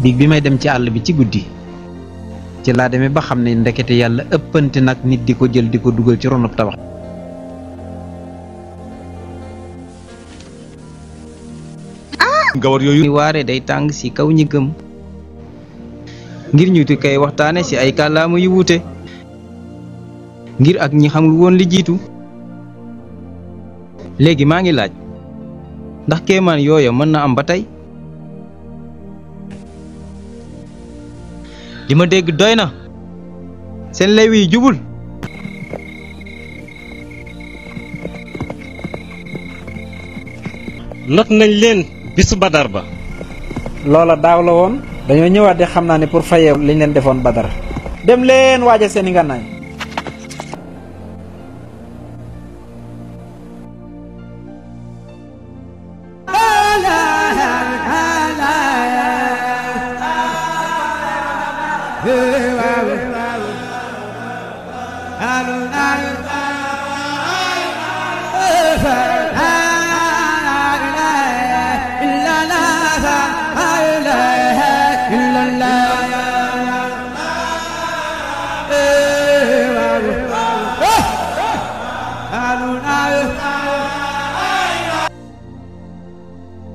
biig bi may dem ci àll bi ci guddi ci laa demee ba xam ne ndekete yàlla ëppante nag nit di ko jël di ko dugal ci ronub tabax. gawar yooyu waare day tàng ci kaw ñi gëm ngir ñu ti kay waxtaane ci ay kàllaama yu wuute ngir ak ñi xamul woon li jiitu. léegi maa ngi laaj ndax kéemaan yooya mën na am ba tey. li ma dégg doy na seen lay wi jubul. not nañ leen bisu badar ba. loola daaw la woon dañoo ñëwaat de xam naa ne pour fayee liñ leen defoon badar dem leen waaja seeni ngànnaay.